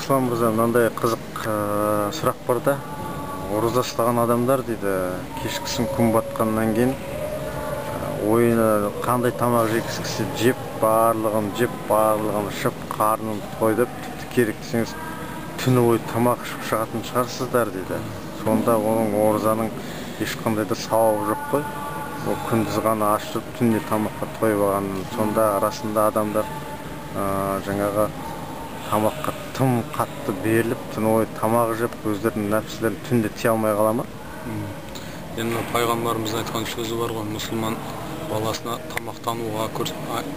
Руслан мырза, мынандай қызық сұрақ бар да. Ораза ұстаған адамдар дейді, кешкісін күн батқаннан кейін ойына қандай тамақ жегісі келсе жеп, барлығын жеп, барлығын ішіп, қарнын тойдырып, тіпті керек десеңіз түні бойы тамақ ішіп шығатын шығарсыздар дейді. Сонда оның оразаның ешқандай да сауабы жоқ қой. Ол күндіз ғана аш жүріп, түнде тамаққа тойып алған. Сонда арасында адамдар жаңағы тамаққа тым қатты беріліп, түні бойы тамақ жеп, өздерінің нәпсілерін түнде тия алмай қала ма? Енді пайғамбарымыздың айтқан сөзі бар ғой, мұсылман баласына тамақтануға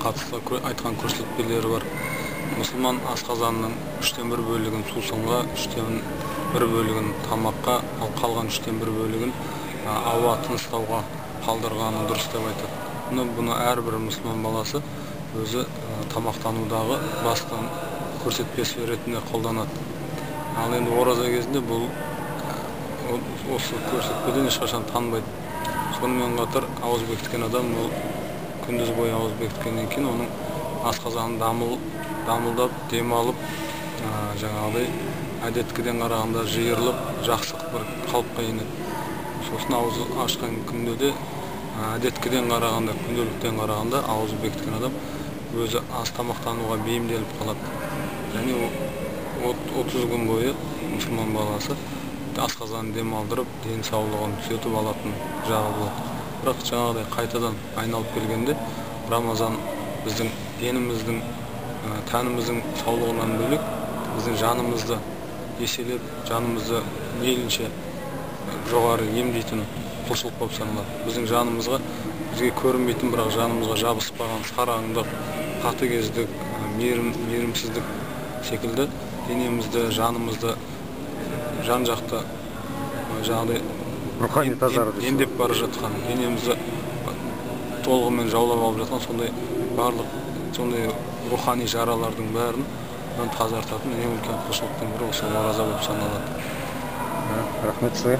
қатысты айтқан көрсетпелері бар. Мұсылман асқазанының 1/3 бөлігін сусынға, 1/3 бөлігін тамаққа, ал қалған 1/3 бөлігін ауа тыныстауға қалдырғаны дұрыс деп айтады. Бұны әрбір мұсылман баласы өзі тамақтанудағы басты көрсетпесі ретінде қолданады. Ал енді ораза кезінде бұл осы көрсетпеден ешқашан танбайды. Сонымен қатар ауыз бекіткен адам ол күндіз бойы ауыз бекіткеннен кейін оның асқазаны дамылдап, демалып, жаңағыдай әдеткіден қарағанда жиырылып, жақсы бір қалыпқа енеді. Сосын ауыз ашқан күнде де әдеткіден қарағанда, күнделіктен қарағанда ауыз бекіткен адам өзі аз тамақтануға бейімделіп қалады. Және 30 күн бойы мұсылман баласы асқазанын демалдырып, денсаулығын түзетіп алатын жағы болады. Бірақ жаңағыдай қайтадан айналып келгенде Рамазан біздің деніміздің, тәніміздің саулығынан бөлек, біздің жанымызды еселеп, жанымызды мейлінше жоғары емдейтін құлшылық болып саналады. Біздің жанымызға, бізге көрінбейтін, бірақ жанымызға жабыспаған сараңдық, қатыгездік, мейірімсіздік секілді денемізді, жанымызды жан-жақты жаңағыдай рухани тазару емдеп бара жатқан, денемізді толығымен жаулап алып жатқан сондай барлық сондай рухани жаралардың бәрін тазартатын ең үлкен құлшылықтың бірі осы ораза болып саналады. Рахмет сізге.